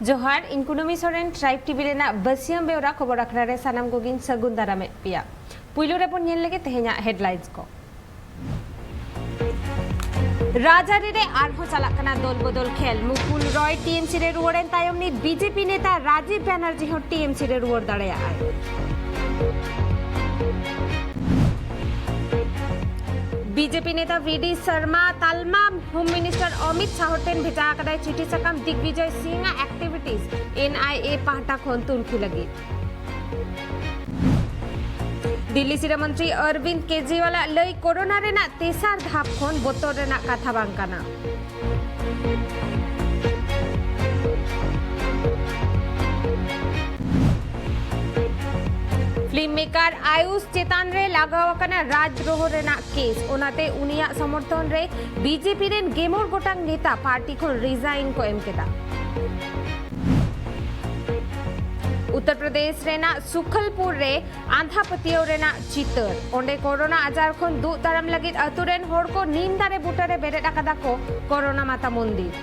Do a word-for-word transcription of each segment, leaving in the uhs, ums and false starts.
ᱡᱚᱦᱟᱨ, ᱤᱧ ᱠᱩᱱᱟᱹᱢᱤ ᱥᱚᱨᱮᱱ, ᱴᱨᱟᱭᱤᱵᱽ ᱴᱤᱵᱷᱤ ᱨᱮᱱᱟᱜ ᱵᱟᱹᱥᱭᱟᱹᱢ ᱵᱮᱣᱨᱟ ᱠᱷᱚᱵᱚᱨ ᱟᱠᱷᱲᱟ ᱨᱮ ᱥᱟᱱᱟᱢ ᱠᱚᱜᱮᱧ ᱥᱟᱹᱜᱩᱱ ᱫᱟᱨᱟᱢᱮᱫ ᱯᱮᱭᱟ᱾ ᱯᱩᱭᱞᱩ ᱨᱮᱵᱚᱱ ᱧᱮᱞ ᱞᱮᱜᱮ ᱛᱮᱦᱮᱧᱟᱜ ᱦᱮᱰᱞᱟᱭᱤᱱᱥ ᱠᱚ᱾ ᱨᱟᱡᱽᱟᱹᱨᱤ ᱨᱮ ᱟᱨᱦᱚᱸ ᱪᱟᱞᱟᱜ ᱠᱟᱱᱟ ᱫᱚᱞ ᱵᱚᱫᱚᱞ ᱠᱷᱮᱞ᱾ ᱢᱩᱠᱩᱞ ᱨᱚᱭ ᱴᱤᱮᱢᱥᱤ ᱨᱮ ᱨᱩᱣᱟᱹᱲᱮᱱ ᱛᱟᱭᱚᱢ ᱱᱤᱛ ᱵᱤᱡᱮᱯᱤ ᱱᱮᱛᱟ ᱨᱟᱡᱤᱵᱽ ᱵᱟᱱᱟᱨᱡᱤ ᱦᱚᱸ ᱴᱤᱮᱢᱥᱤ ᱨᱮ ᱨᱩᱣᱟᱹᱲ ᱫᱟᱲᱮᱭᱟᱜᱼᱟᱭ᱾ ᱵᱤᱡᱮᱯᱤ ᱱᱮᱛᱟ ᱵᱷᱤᱰᱤ ᱥᱟᱨᱢᱟ ᱛᱟᱞᱢᱟ ᱦᱳᱢ ᱢᱤᱱᱤᱥᱴᱟᱨ ᱚᱢᱤᱛ ᱥᱟᱦᱚ ᱴᱷᱮᱱ ᱵᱷᱮᱡᱟ ᱟᱠᱟᱫᱟᱭ ᱪᱤᱴᱷᱤ ᱥᱟᱠᱟᱢ ᱫᱤᱜᱽᱵᱤᱡᱚᱭ ᱥᱤᱝ ᱟᱜ ᱮᱠᱴᱤᱵᱷᱤᱴᱤᱡᱽ ᱮᱱᱟᱭᱮ ᱯᱟᱦᱴᱟ ᱠᱷᱚᱱ ᱛᱩᱱᱠᱷᱤ ᱞᱟᱹᱜᱤᱫ᱾ ᱫᱤᱞᱞᱤ ᱥᱤᱨᱟᱹ ᱢᱚᱱᱛᱨᱤ ᱚᱨᱵᱤᱱᱫ ᱠᱮᱡᱨᱤᱣᱟᱞᱟᱜ ᱞᱟᱹᱭ, ᱠᱳᱨᱳᱱᱟ ᱨᱮᱱᱟᱜ ᱛᱮᱥᱟᱨ ᱫᱷᱟᱯ ᱠᱷᱚᱱ ᱵᱚᱛᱚᱨ ᱨᱮᱱᱟᱜ ᱠᱟᱛᱷᱟ ᱵᱟᱝ ᱠᱟᱱᱟ᱾ ᱯᱷᱤᱞᱢ ᱢᱮᱠᱟᱨ ᱟᱭᱩᱥ ᱪᱮᱛᱟᱱ ᱨᱮ ᱞᱟᱜᱟᱣ ᱟᱠᱟᱱᱟ ᱨᱟᱡᱽᱫᱨᱳᱦᱚ ᱨᱮᱱᱟᱜ ᱠᱮᱥ, ᱚᱱᱟᱛᱮ ᱩᱱᱤᱭᱟᱜ ᱥᱚᱢᱚᱨᱛᱷᱚᱱ ᱨᱮ ᱵᱤᱡᱮᱯᱤ ᱨᱮᱱ ᱜᱮᱢᱚᱬ ᱜᱚᱴᱟᱝ ᱱᱮᱛᱟ ᱯᱟᱨᱴᱤ ᱠᱷᱚᱱ ᱨᱤᱡᱟᱭᱤᱱ ᱠᱚ ᱮᱢ ᱠᱮᱫᱟ᱾ ᱩᱛᱛᱚᱨ ᱯᱨᱚᱫᱮᱥ ᱨᱮᱱᱟᱜ ᱥᱩᱠᱷᱚᱞᱯᱩᱨ ᱨᱮ ᱟᱸᱫᱷᱟ ᱯᱟᱹᱛᱭᱟᱹᱣ ᱨᱮᱱᱟᱜ ᱪᱤᱛᱟᱹᱨ᱾ ᱚᱸᱰᱮ ᱠᱳᱨᱳᱱᱟ ᱟᱡᱟᱨ ᱠᱷᱚᱱ ᱫᱩᱜ ᱫᱟᱨᱟᱢ ᱞᱟᱹᱜᱤᱫ ᱟᱹᱛᱩ ᱨᱮᱱ ᱦᱚᱲ ᱠᱚ ᱱᱤᱢ ᱫᱟᱨᱮ ᱵᱩᱴᱟᱹ ᱨᱮ ᱵᱮᱨᱮᱫ ᱟᱠᱟᱫᱟ ᱠᱚ ᱠᱳᱨᱳᱱᱟ ᱢᱟᱛᱟ ᱢᱚᱱᱫᱤᱨ᱾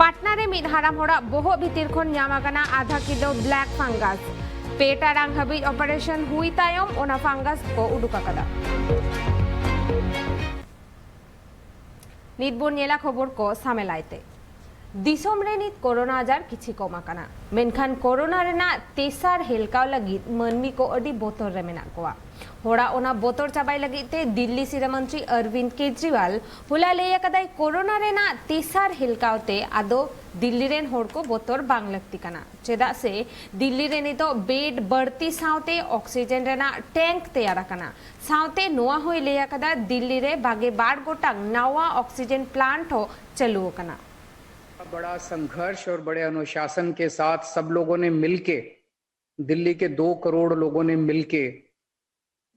ᱯᱟᱴᱱᱟ ᱨᱮ ᱢᱤᱫ ᱦᱟᱲᱟᱢ ᱦᱚᱲᱟᱜ ᱵᱚᱦᱚᱜ ᱵᱷᱤᱛᱤᱨ ᱠᱷᱚᱱ ᱧᱟᱢ ᱟᱠᱟᱱᱟ ᱟᱫᱷᱟ ᱠᱤᱞᱳ ᱵᱞᱮᱠ ᱯᱷᱟᱝᱜᱟᱥ᱾ ᱯᱮ ᱴᱟᱲᱟᱝ ᱦᱟᱹᱵᱤᱡ ᱚᱯᱟᱨᱮᱥᱚᱱ ᱦᱩᱭ ᱛᱟᱭᱚᱢ ᱚᱱᱟ ᱯᱷᱟᱝᱜᱟᱥ ᱠᱚ ᱩᱰᱩᱠ ᱟᱠᱟᱫᱟ᱾ ᱱᱤᱛ ᱵᱚᱱ ᱧᱮᱞᱟ ᱠᱷᱚᱵᱚᱨ ᱠᱚ ᱥᱟᱢᱮᱞᱟᱭ ᱛᱮ᱾ ᱫᱤᱥᱚᱢ ᱨᱮ ᱱᱤᱛ ᱠᱳᱨᱳᱱᱟ ᱟᱡᱟᱨ ᱠᱤᱪᱷᱤ ᱠᱚᱢ ᱟᱠᱟᱱᱟ, ᱢᱮᱱᱠᱷᱟᱱ ᱠᱳᱨᱳᱱᱟ ᱨᱮᱱᱟᱜ ᱛᱮᱥᱟᱨ ᱦᱮᱞᱠᱟᱣ ᱞᱟᱹᱜᱤᱫ ᱢᱟᱹᱱᱢᱤ ᱠᱚ ᱟᱹᱰᱤ ᱵᱚᱛᱚᱨ ᱨᱮ ᱢᱮᱱᱟᱜ ᱠᱚᱣᱟ᱾ ᱦᱚᱲᱟᱜ ᱚᱱᱟ ᱵᱚᱛᱚᱨ ᱪᱟᱵᱟᱭ ᱞᱟᱹᱜᱤᱫ ᱛᱮ ᱫᱤᱞᱞᱤ ᱥᱤᱨᱟᱹ ᱢᱚᱱᱛᱨᱤ ᱚᱨᱵᱤᱱᱫ ᱠᱮᱡᱨᱤᱣᱟᱞ ᱦᱚᱞᱟ ᱞᱟᱹᱭ ᱟᱠᱟᱫᱟᱭ, ᱠᱳᱨᱳᱱᱟ ᱨᱮᱱᱟᱜ ᱛᱮᱥᱟᱨ ᱦᱮᱞᱠᱟᱣ ᱛᱮ ᱟᱫᱚ ᱫᱤᱞᱞᱤ ᱨᱮᱱ ᱦᱚᱲ ᱠᱚ ᱵᱚᱛᱚᱨ ᱵᱟᱝ ᱞᱟᱹᱠᱛᱤ ᱠᱟᱱᱟ, ᱪᱮᱫᱟᱜ ᱥᱮ ᱫᱤᱞᱞᱤ ᱨᱮ ᱱᱤᱛᱚᱜ ᱵᱮᱰ ᱵᱟᱹᱲᱛᱤ ᱥᱟᱶᱛᱮ ᱚᱠᱥᱤᱡᱮᱱ ᱨᱮᱱᱟᱜ ᱴᱮᱝᱠ ᱛᱮᱭᱟᱨ ᱟᱠᱟᱱᱟ᱾ ᱥᱟᱶᱛᱮ ᱱᱚᱣᱟ ᱦᱚᱸᱭ ᱞᱟᱹᱭ ᱟᱠᱟᱫᱟ, ᱫᱤᱞᱞᱤ ᱨᱮ ᱵᱟᱜᱮ ᱵᱟᱨ ᱜᱚᱴᱟᱝ ᱱᱟᱣᱟ ᱚᱠᱥᱤᱡᱮᱱ ᱯᱞᱟᱱᱴ ᱦᱚᱸ ᱪᱟᱹᱞᱩ ᱟᱠᱟᱱᱟ᱾ बड़ा संघर्ष और बड़े अनुशासन के साथ सब लोगों ने मिलके, दिल्ली के दो करोड़ लोगों ने मिलके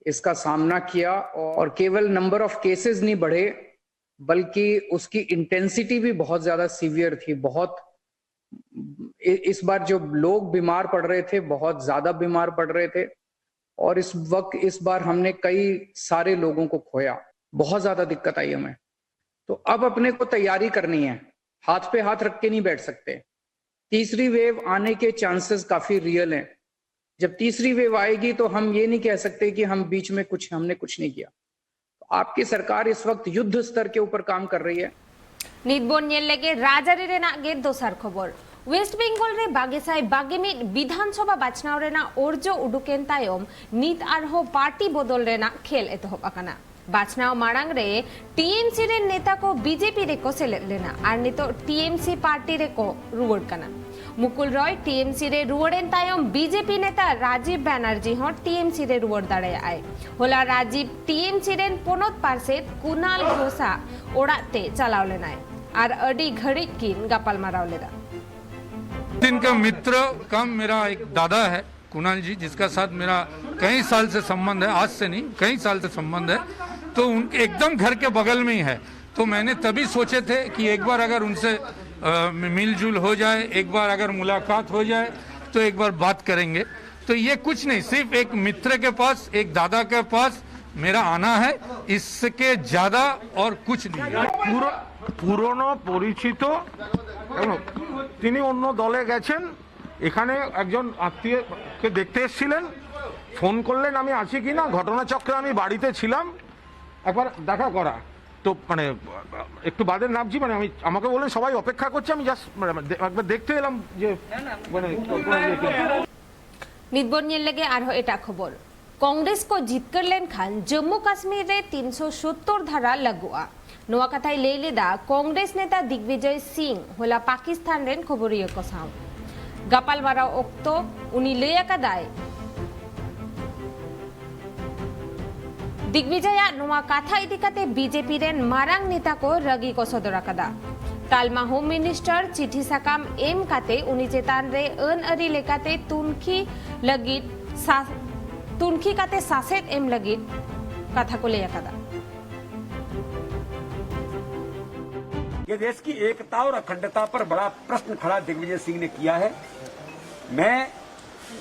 इसका सामना किया और केवल नंबर ऑफ केसेस नहीं बढ़े, बल्कि उसकी इंटेंसिटी भी बहुत ज्यादा सीवियर थी। बहुत इ- इस बार जो लोग बीमार पड़ रहे थे, बहुत ज्यादा बीमार पड़ रहे थे, और इस वक्त, इस बार हमने कई सारे लोगों को खोया। बहुत ज्यादा दिक्कत आई हमें। तो अब अपने को तैयारी करनी है। हाथ पे हाथ रख के नहीं बैठ सकते। तीसरी वेव आने के चांसेस काफी रियल हैं। जब तीसरी वेव आएगी तो हम ये नहीं कह सकते कि हम बीच में कुछ, हमने कुछ नहीं किया। तो आपकी सरकार इस वक्त युद्ध स्तर के ऊपर काम कर रही है। ᱱᱤᱛ ᱵᱚᱱ ᱧᱮᱞ ᱞᱮᱜᱮ ᱨᱟᱡᱽᱟᱹᱨᱤ ᱨᱮᱱᱟᱜ ᱜᱮ ᱫᱚᱥᱟᱨ ᱠᱷᱚᱵᱚᱨ᱾ ᱳᱭᱮᱥᱴ ᱵᱮᱝᱜᱚᱞ ᱨᱮ ᱵᱟᱜᱮ ᱥᱟᱭ ᱵᱟᱜᱮ ᱢᱤᱫ ᱵᱤᱫᱷᱟᱱ ᱥᱚᱵᱷᱟ ᱵᱟᱪᱷᱱᱟᱣ ᱨᱮᱱᱟᱜ ᱚᱨᱡᱚ ᱩᱰᱩᱠ ᱮᱱ ᱛᱟᱭᱚᱢ ᱱᱤᱛ ᱟᱨᱦᱚᱸ ᱯᱟᱨᱴᱤ ᱵᱚᱫᱚᱞ ᱨᱮᱱᱟᱜ ᱠᱷᱮᱞ ᱮᱛᱚᱦᱚᱵ ᱟᱠᱟᱱᱟ᱾ ᱵᱟᱪᱷᱱᱟᱣ ᱢᱟᱲᱟᱝ ᱨᱮ ᱴᱤᱮᱢᱥᱤ ᱨᱮᱱ ᱱᱮᱛᱟ ᱠᱚ ᱵᱤᱡᱮᱯᱤ ᱨᱮᱠᱚ ᱥᱮᱞᱮᱫ ᱞᱮᱱᱟ ᱟᱨ ᱱᱤᱛᱚᱜ ᱴᱤᱮᱢᱥᱤ ᱯᱟᱨᱴᱤ ᱨᱮᱠᱚ ᱨᱩᱣᱟᱹᱲ ᱠᱟᱱᱟ᱾ ᱢᱩᱠᱩᱞ ᱨᱚᱭ ᱴᱤᱮᱢᱥᱤ ᱨᱮ ᱨᱩᱣᱟᱹᱲ ᱮᱱ ᱛᱟᱭᱚᱢ ᱵᱤᱡᱮᱯᱤ ᱱᱮᱛᱟ ᱨᱟᱡᱤᱵ ᱵᱟᱱᱟᱨᱡᱤ ᱦᱚᱸ ᱴᱤᱮᱢᱥᱤ ᱨᱮ ᱨᱩᱣᱟᱹᱲ ᱫᱟᱲᱮᱭᱟᱜᱼᱟᱭ᱾ ᱦᱚᱞᱟ ᱨᱟᱡᱤᱵ ᱴᱤᱮᱢᱥᱤ ᱨᱮᱱ ᱯᱚᱱᱚᱛ ᱯᱟᱨᱥᱮᱛ ᱠᱩᱱᱟᱞ ᱜᱷᱳᱥᱟᱜ ᱚᱲᱟᱜ ᱛᱮ ᱪᱟᱞᱟᱣ ᱞᱮᱱᱟᱭ ᱟᱨ ᱟᱹᱰᱤ ᱜᱷᱟᱹᱲᱤᱡ ᱠᱤᱱ ᱜᱟᱯᱟᱞᱢᱟᱨᱟᱣ ᱞᱮᱫᱟ᱾ दिन का मित्र कम मेरा एक दादा है कुणाल जी, जिसका साथ मेरा कई साल से संबंध है, आज से नहीं, कई साल से संबंध है। तो उनके एकदम घर के बगल में ही है। तो मैंने तभी सोचे थे कि एक बार अगर उनसे अ, मिलजुल हो जाए, एक बार अगर मुलाकात हो जाए तो एक बार बात करेंगे। तो ये कुछ नहीं, सिर्फ एक मित्र के पास, एक दादा के पास मेरा आना है, इसके ज्यादा और कुछ नहीं है। পুরনো পরিচিত এবং তিনি অন্য দলে গেছেন। এখানে একজন আত্মীয়কে দেখতে এসেছিলেন, ফোন করলেন আমি আছি কি না, ঘটনাচক্রে আমি বাড়িতে ছিলাম, একবার দেখা করা। তো মানে একটু বাদে নামছি, মানে আমি, আমাকে বললেন সবাই অপেক্ষা করছে, আমি জাস্ট একবার দেখতে এলাম যে মানে ᱱᱤᱛ ᱵᱚᱱ ᱧᱮᱞ ᱞᱮᱜᱮ ᱟᱨᱦᱚᱸ ᱮᱴᱟᱜ ᱠᱷᱚᱵᱚᱨ᱾ ᱠᱚᱝᱜᱨᱮᱥ ᱠᱚ ᱡᱤᱛᱠᱟᱹᱨ ᱞᱮᱱᱠᱷᱟᱱ ᱡᱚᱢᱢᱩ ᱠᱟᱥᱢᱤᱨ ᱨᱮ ᱛᱤᱱᱥᱚ ᱥᱚᱛᱛᱚᱨ ᱫᱷᱟᱨᱟ ᱞᱟᱹᱜᱩᱜᱼᱟ᱾ ᱱᱚᱣᱟ ᱠᱟᱛᱷᱟᱭ ᱞᱟᱹᱭ ᱞᱮᱫᱟ ᱠᱚᱝᱜᱨᱮᱥ ᱱᱮᱛᱟ ᱫᱤᱜᱽᱵᱤᱡᱚᱭ ᱥᱤᱝ ᱦᱚᱞᱟ ᱯᱟᱠᱤᱥᱛᱟᱱ ᱨᱮᱱ ᱠᱷᱚᱵᱚᱨᱤᱭᱟᱹ ᱠᱚ ᱥᱟᱶ ᱜᱟᱯᱟᱞᱢᱟᱨᱟᱣ ᱚᱠᱛᱚ᱾ ᱩᱱᱤ ᱞᱟᱹᱭ ᱟᱠᱟᱫᱟᱭ, ᱫᱤᱜᱽᱵᱤᱡᱚᱭᱟᱜ ᱱᱚᱣᱟ ᱠᱟᱛᱷᱟ ᱤᱫᱤ ᱠᱟᱛᱮ ᱵᱤᱡᱮᱯᱤ ᱨᱮᱱ ᱢᱟᱨᱟᱝ ᱱᱮᱛᱟ ᱠᱚ ᱨᱟᱹᱜᱤ ᱠᱚ ᱥᱚᱫᱚᱨ ᱟᱠᱟᱫᱟ᱾ ᱛᱟᱞᱢᱟ ᱦᱳᱢ ᱢᱤᱱᱤᱥᱴᱟᱨ ᱪᱤᱴᱷᱤ ᱥᱟᱠᱟᱢ ᱮᱢ ᱠᱟᱛᱮ ᱩᱱᱤ ᱪᱮᱛᱟᱱ ᱨᱮ ᱟᱹᱱ ᱟᱹᱨᱤ ᱞᱮᱠᱟᱛᱮ ᱛᱩᱱᱠᱷᱤ ᱞᱟᱹᱜᱤᱫ ᱥᱟ- ᱛᱩᱱᱠᱷᱤ ᱠᱟᱛᱮ ᱥᱟᱥᱮᱛ ᱮᱢ ᱞᱟᱹᱜᱤᱫ ᱠᱟᱛᱷᱟ ᱠᱚ ᱞᱟᱹᱭ ᱟᱠᱟᱫᱟ᱾ ये देश की एकता और अखंडता पर बड़ा प्रश्न खड़ा दिग्विजय सिंह ने किया है। मैं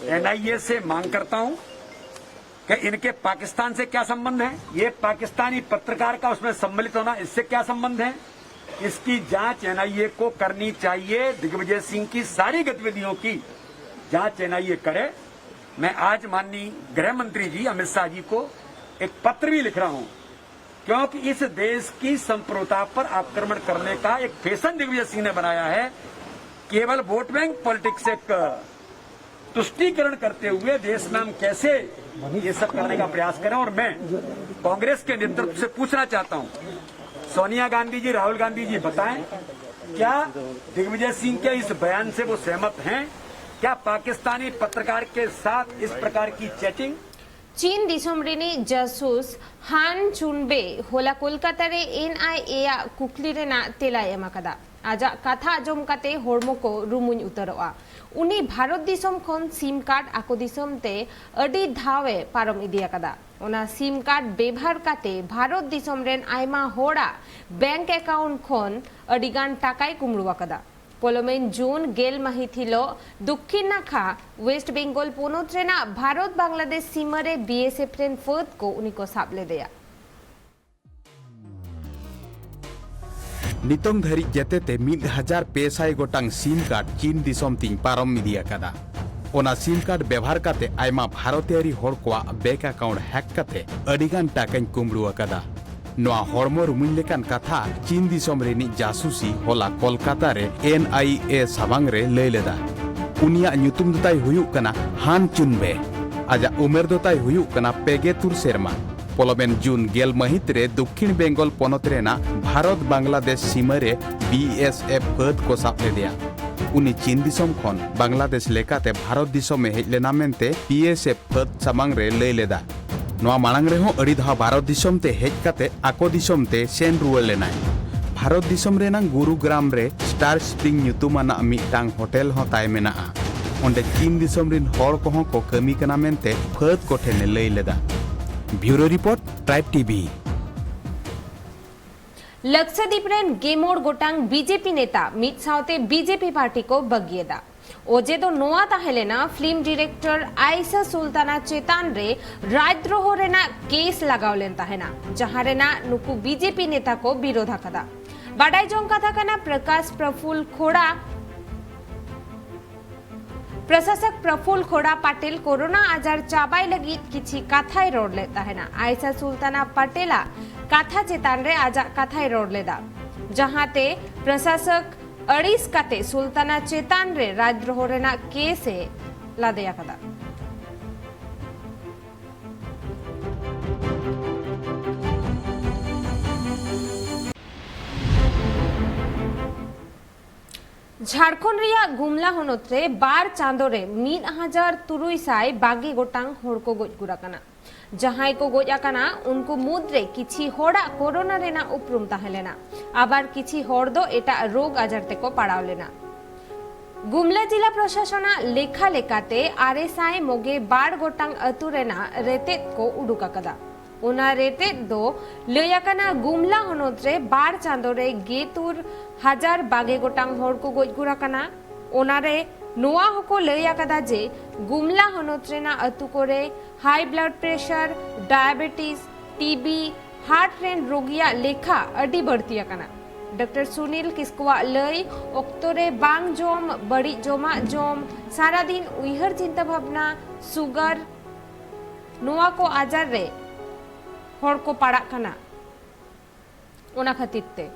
एनआईए से मांग करता हूं कि इनके पाकिस्तान से क्या संबंध है, ये पाकिस्तानी पत्रकार का उसमें सम्मिलित होना, इससे क्या संबंध है? इसकी जांच एनआईए को करनी चाहिए। दिग्विजय सिंह की सारी गतिविधियों की जांच एनआईए करे। मैं आज माननीय गृह मंत्री जी अमित शाह जी को एक पत्र भी लिख रहा हूं, क्योंकि इस देश की संप्रभुता पर आक्रमण करने का एक फैशन दिग्विजय सिंह ने बनाया है। केवल वोट बैंक पॉलिटिक्स एक तुष्टीकरण करते हुए देश में हम कैसे ये सब करने का प्रयास करें। और मैं कांग्रेस के नेतृत्व से पूछना चाहता हूं, सोनिया गांधी जी, राहुल गांधी जी, बताएं, क्या दिग्विजय सिंह के इस बयान से वो सहमत हैं? क्या पाकिस्तानी पत्रकार के साथ इस प्रकार की चैटिंग? ᱪᱤᱱ ᱫᱤᱥᱚᱢ ᱨᱤᱱᱤᱡ ᱡᱟᱥᱩᱥ ᱦᱟᱱ ᱪᱩᱱᱵᱮ ᱦᱚᱞᱟ ᱠᱳᱞᱠᱟᱛᱟ ᱨᱮ ᱮᱱᱟᱭᱮ ᱟᱜ ᱠᱩᱠᱞᱤ ᱨᱮᱱᱟᱜ ᱛᱮᱞᱟᱭ ᱮᱢ ᱟᱠᱟᱫᱟ᱾ ᱟᱡᱟᱜ ᱠᱟᱛᱷᱟ ᱟᱸᱡᱚᱢ ᱠᱟᱛᱮ ᱦᱚᱲᱢᱚ ᱠᱚ ᱨᱩᱢᱩᱧ ᱩᱛᱟᱹᱨᱚᱜᱼᱟ᱾ ᱩᱱᱤ ᱵᱷᱟᱨᱚᱛ ᱫᱤᱥᱚᱢ ᱠᱷᱚᱱ ᱥᱤᱢ ᱠᱟᱨᱰ ᱟᱠᱚ ᱫᱤᱥᱚᱢ ᱛᱮ ᱟᱹᱰᱤ ᱫᱷᱟᱣ ᱮ ᱯᱟᱨᱚᱢ ᱤᱫᱤ ᱟᱠᱟᱫᱟ᱾ ᱚᱱᱟ ᱥᱤᱢ ᱠᱟᱨᱰ ᱵᱮᱵᱷᱟᱨ ᱠᱟᱛᱮ ᱵᱷᱟᱨᱚᱛ ᱫᱤᱥᱚᱢ ᱨᱮᱱ ᱟᱭᱢᱟ ᱦᱚᱲᱟᱜ ᱵᱮᱝᱠ ᱮᱠᱟᱣᱩᱱᱴ ᱠᱷᱚᱱ ᱟᱹᱰᱤ ᱜᱟᱱ ᱴᱟᱠᱟᱭ ᱠᱩᱢᱵᱽᱲᱩ ᱟᱠᱟᱫᱟ᱾ ᱯᱚᱞᱚᱢᱮᱱ ᱡᱩᱱ ᱜᱮᱞ ᱢᱟᱹᱦᱤᱛ ᱦᱤᱞᱚᱜ ᱫᱚᱠᱠᱷᱤᱱ ᱱᱟᱠᱷᱟ ᱳᱭᱮᱥᱴ ᱵᱮᱝᱜᱚᱞ ᱯᱚᱱᱚᱛ ᱨᱮᱱᱟᱜ ᱵᱷᱟᱨᱚᱛ ᱵᱟᱝᱞᱟᱫᱮᱥ ᱥᱤᱢᱟᱹ ᱨᱮ ᱵᱤᱮᱥᱮᱯᱷ ᱨᱮᱱ ᱯᱷᱟᱹᱫ ᱠᱚ ᱩᱱᱤ ᱠᱚ ᱥᱟᱵ ᱞᱮᱫᱮᱭᱟ᱾ ᱱᱤᱛᱚᱝ ᱫᱷᱟᱹᱨᱤᱡ ᱡᱮᱛᱮᱛᱮ ᱢᱤᱫ ᱦᱟᱡᱟᱨ ᱯᱮ ᱥᱟᱭ ᱜᱚᱴᱟᱝ ᱥᱤᱢ ᱠᱟᱨᱰ ᱪᱤᱱ ᱫᱤᱥᱚᱢ ᱛᱤᱧ ᱯᱟᱨᱚᱢ ᱤᱫᱤ ᱟᱠᱟᱫᱟ᱾ ᱚᱱᱟ ᱥᱤᱢ ᱠᱟᱨᱰ ᱵᱮᱵᱷᱟᱨ ᱠᱟᱛᱮ ᱟᱭᱢᱟ ᱵᱷᱟᱨᱚᱛᱤᱭᱟᱹᱨᱤ ᱦᱚᱲ ᱠᱚᱣᱟᱜ ᱵᱮᱝᱠ ᱮᱠᱟᱣᱩᱱᱴ ᱦᱮᱠ ᱠᱟᱛᱮ ᱟᱹᱰᱤ ᱜᱟᱱ ᱴᱟᱠᱟᱧ ᱠᱩᱢᱵᱽᱲᱩ ᱟᱠᱟᱫᱟ᱾ ᱱᱚᱣᱟ ᱦᱚᱲᱢᱚ ᱨᱩᱢᱩᱧ ᱞᱮᱠᱟᱱ ᱠᱟᱛᱷᱟ ᱪᱤᱱ ᱫᱤᱥᱚᱢ ᱨᱤᱱᱤᱡ ᱡᱟᱥᱩᱥᱤ ᱦᱚᱞᱟ ᱠᱚᱞᱠᱟᱛᱟ ᱨᱮ ᱮᱱᱟᱭᱤᱮ ᱥᱟᱢᱟᱝ ᱨᱮ ᱞᱟᱹᱭ ᱞᱮᱫᱟ᱾ ᱩᱱᱤᱭᱟᱜ ᱧᱩᱛᱩᱢ ᱫᱚ ᱛᱟᱭ ᱦᱩᱭᱩᱜ ᱠᱟᱱᱟ ᱦᱟᱱ ᱪᱩᱱᱵᱮ᱾ ᱟᱡᱟᱜ ᱩᱢᱮᱨ ᱫᱚ ᱛᱟᱭ ᱦᱩᱭᱩᱜ ᱠᱟᱱᱟ ᱯᱮ ᱜᱮ ᱛᱩᱨ ᱥᱮᱨᱢᱟ᱾ ᱯᱚᱞᱚᱢᱮᱱ ᱡᱩᱱ ᱜᱮᱞ ᱢᱟᱹᱦᱤᱛ ᱨᱮ ᱫᱚᱠᱠᱷᱤᱱ ᱵᱮᱝᱜᱚᱞ ᱯᱚᱱᱚᱛ ᱨᱮᱱᱟᱜ ᱵᱷᱟᱨᱚᱛ ᱵᱟᱝᱞᱟᱫᱮᱥ ᱥᱤᱢᱟᱹ ᱨᱮ ᱵᱤᱮᱥᱮᱯᱷ ᱯᱷᱟᱹᱫ ᱠᱚ ᱥᱟᱵ ᱞᱮᱫᱮᱭᱟ᱾ ᱩᱱᱤ ᱪᱤᱱ ᱫᱤᱥᱚᱢ ᱠᱷᱚᱱ ᱵᱟᱝᱞᱟᱫᱮᱥ ᱞᱮᱠᱟᱛᱮ ᱵᱷᱟᱨᱚᱛ ᱫᱤᱥᱚᱢ ᱮ ᱦᱮᱡ ᱞᱮᱱᱟ ᱢᱮᱱᱛᱮ ᱵᱤᱮᱥᱮᱯᱷ ᱯᱷᱟᱹᱫ ᱥᱟᱢᱟᱝ ᱨᱮ ᱞᱟᱹᱭ ᱞᱮᱫᱟ᱾ ᱱᱚᱣᱟ ᱢᱟᱲᱟᱝ ᱨᱮᱦᱚᱸ ᱟᱹᱰᱤ ᱫᱷᱟᱣ ᱵᱷᱟᱨᱚᱛ ᱫᱤᱥᱚᱢ ᱛᱮ ᱦᱮᱡ ᱠᱟᱛᱮ ᱟᱠᱚ ᱫᱤᱥᱚᱢ ᱛᱮ ᱥᱮᱱ ᱨᱩᱣᱟᱹᱲ ᱞᱮᱱᱟᱭ᱾ ᱵᱷᱟᱨᱚᱛ ᱫᱤᱥᱚᱢ ᱨᱮᱱᱟᱜ ᱜᱩᱨᱩᱜᱨᱟᱢ ᱨᱮ ᱥᱴᱟᱨ ᱥᱯᱨᱤᱝ ᱧᱩᱛᱩᱢᱟᱱᱟᱜ ᱢᱤᱫᱴᱟᱝ ᱦᱳᱴᱮᱞ ᱦᱚᱸ ᱛᱟᱭ ᱢᱮᱱᱟᱜᱼᱟ᱾ ᱚᱸᱰᱮ ᱪᱤᱱ ᱫᱤᱥᱚᱢ ᱨᱤᱱ ᱦᱚᱲ ᱠᱚᱦᱚᱸ ᱠᱚ ᱠᱟᱹᱢᱤ ᱠᱟᱱᱟ ᱢᱮᱱᱛᱮ ᱯᱷᱟᱹᱫ ᱠᱚᱴᱷᱮᱱ ᱮ ᱞᱟᱹᱭ ᱞᱮᱫᱟ᱾ ᱵᱤᱭᱩᱨᱳ ᱨᱤᱯᱳᱨᱴ, ᱴᱨᱟᱭᱤᱵᱽ ᱴᱤᱵᱷᱤ᱾ ᱞᱟᱠᱥᱟᱫᱤᱯ ᱨᱮᱱ ᱜᱮᱢᱚᱬ ᱜᱚᱴᱟᱝ ᱵᱤᱡᱮᱯᱤ ᱱᱮᱛᱟ ᱢᱤᱫ ᱥᱟᱶᱛᱮ ᱵᱤᱡᱮᱯᱤ ᱯᱟᱨᱴᱤ ᱠᱚ ᱵᱟᱹᱜᱤᱭᱮᱫᱟ᱾ ᱚᱡᱮ ᱫᱚ ᱱᱚᱣᱟ ᱛᱟᱦᱮᱸ ᱞᱮᱱᱟ ᱯᱷᱤᱞᱢ ᱰᱤᱨᱮᱠᱴᱚᱨ ᱟᱭᱥᱟ ᱥᱩᱞᱛᱟᱱᱟ ᱪᱮᱛᱟᱱ ᱨᱮ ᱨᱟᱡᱽᱫᱨᱳᱦᱚ ᱨᱮᱱᱟᱜ ᱠᱮᱥ ᱞᱟᱜᱟᱣ ᱞᱮᱱ ᱛᱟᱦᱮᱱᱟ, ᱡᱟᱦᱟᱸ ᱨᱮᱱᱟᱜ ᱱᱩᱠᱩ ᱵᱤᱡᱮᱯᱤ ᱱᱮᱛᱟ ᱠᱚ ᱵᱤᱨᱳᱫ ᱟᱠᱟᱫᱟ᱾ ᱵᱟᱰᱟᱭ ᱡᱚᱝ ᱠᱟᱛᱷᱟ ᱠᱟᱱᱟ, ᱯᱨᱚᱠᱟᱥ ᱯᱨᱚᱯᱷᱩᱞ ᱠᱷᱚᱲᱟ, ᱯᱨᱚᱥᱟᱥᱚᱠ ᱯᱨᱚᱯᱷᱩᱞ ᱠᱷᱚᱲᱟ ᱯᱟᱴᱮᱞ ᱠᱳᱨᱳᱱᱟ ᱟᱡᱟᱨ ᱪᱟᱵᱟᱭ ᱞᱟᱹᱜᱤᱫ ᱠᱤᱪᱷᱤ ᱠᱟᱛᱷᱟᱭ ᱨᱚᱲ ᱞᱮᱫ ᱛᱟᱦᱮᱱᱟ᱾ ᱟᱭᱥᱟ ᱥᱩᱞᱛᱟᱱᱟ ᱯᱟᱴᱮᱞᱟᱜ ᱠᱟᱛᱷᱟ ᱪᱮᱛᱟᱱ ᱨᱮ ᱟᱡᱟᱜ ᱠᱟᱛᱷᱟᱭ ᱨᱚᱲ ᱞᱮᱫᱟ, ᱡᱟᱦᱟᱸᱛᱮ ᱯᱨᱚᱥᱟᱥᱚᱠ ᱟᱹᱲᱤᱥ ᱠᱟᱛᱮ ᱥᱩᱞᱛᱟᱱᱟ ᱪᱮᱛᱟᱱ ᱨᱮ ᱨᱟᱡᱽᱫᱨᱳᱦᱚ ᱨᱮᱱᱟᱜ ᱠᱮᱥ ᱮ ᱞᱟᱫᱮ ᱟᱠᱟᱫᱟ᱾ ᱡᱷᱟᱲᱠᱷᱚᱸᱰ ᱨᱮᱭᱟᱜ ᱜᱩᱢᱞᱟ ᱦᱚᱱᱚᱛ ᱨᱮ ᱵᱟᱨ ᱪᱟᱸᱫᱚ ᱨᱮ ᱢᱤᱫ ᱦᱟᱡᱟᱨ ᱛᱩᱨᱩᱭ ᱥᱟᱭ ᱵᱟᱜᱮ ᱜᱚᱴᱟᱝ ᱦᱚᱲ ᱠᱚ ᱜᱚᱡ ᱜᱩᱨ ᱟᱠᱟᱱᱟ᱾ ᱡᱟᱦᱟᱸᱭ ᱠᱚ ᱜᱚᱡ ᱟᱠᱟᱱᱟ, ᱩᱱᱠᱩ ᱢᱩᱫᱽᱨᱮ ᱠᱤᱪᱷᱤ ᱦᱚᱲᱟᱜ ᱠᱳᱨᱳᱱᱟ ᱨᱮᱱᱟᱜ ᱩᱯᱨᱩᱢ ᱛᱟᱦᱮᱸ ᱞᱮᱱᱟ, ᱟᱵᱟᱨ ᱠᱤᱪᱷᱤ ᱦᱚᱲ ᱫᱚ ᱮᱴᱟᱜ ᱨᱳᱜᱽ ᱟᱡᱟᱨ ᱛᱮᱠᱚ ᱯᱟᱲᱟᱣ ᱞᱮᱱᱟ᱾ ᱜᱩᱢᱞᱟ ᱡᱤᱞᱟ ᱯᱨᱚᱥᱟᱥᱚᱱᱟᱜ ᱞᱮᱠᱷᱟ ᱞᱮᱠᱟᱛᱮ ᱟᱨᱮ ᱥᱟᱭ ᱢᱚᱜᱮ ᱵᱟᱨ ᱜᱚᱴᱟᱝ ᱟᱹᱛᱩ ᱨᱮᱱᱟᱜ ᱨᱮᱛᱮᱫ ᱠᱚ ᱩᱰᱩᱠ ᱟᱠᱟᱫᱟ᱾ ᱚᱱᱟ ᱨᱮᱛᱮᱫ ᱫᱚ ᱞᱟᱹᱭ ᱟᱠᱟᱱᱟ, ᱜᱩᱢᱞᱟ ᱦᱚᱱᱚᱛ ᱨᱮ ᱵᱟᱨ ᱪᱟᱸᱫᱚ ᱨᱮ ᱜᱮᱛᱩᱨ ᱦᱟᱡᱟᱨ ᱵᱟᱜᱮ ᱜᱚᱴᱟᱝ ᱦᱚᱲ ᱠᱚ ᱜᱚᱡ ᱜᱩᱨ ᱟᱠᱟᱱᱟ᱾ ᱚᱱᱟ ᱨᱮ ᱱᱚᱣᱟ ᱦᱚᱸᱠᱚ ᱞᱟᱹᱭ ᱟᱠᱟᱫᱟ ᱡᱮ ᱜᱩᱢᱞᱟ ᱦᱚᱱᱚᱛ ᱨᱮᱱᱟᱜ ᱟᱹᱛᱩ ᱠᱚᱨᱮ high blood pressure, diabetes, TB, heart ᱨᱮᱱ ᱨᱳᱜᱤᱭᱟᱜ ᱞᱮᱠᱷᱟ ᱟᱹᱰᱤ ᱵᱟᱹᱲᱛᱤ ᱟᱠᱟᱱᱟ᱾ ᱰᱚᱠᱴᱚᱨ ᱥᱩᱱᱤᱞ ᱠᱤᱥᱠᱩᱣᱟᱜ ᱞᱟᱹᱭ, ᱚᱠᱛᱚ ᱨᱮ ᱵᱟᱝ ᱡᱚᱢ, ᱵᱟᱹᱲᱤᱡ ᱡᱚᱢᱟᱜ ᱡᱚᱢ, ᱥᱟᱨᱟᱫᱤᱱ ᱩᱭᱦᱟᱹᱨ ᱪᱤᱱᱛᱟᱹ ᱵᱷᱟᱵᱽᱱᱟ, ᱥᱩᱜᱟᱨ, ᱱᱚᱣᱟ ᱠᱚ ᱟᱡᱟᱨ ᱨᱮ ᱦᱚᱲ ᱠᱚ ᱯᱟᱲᱟᱜ ᱠᱟᱱᱟ᱾ ᱚᱱᱟ ᱠᱷᱟᱹᱛᱤᱨ ᱛᱮ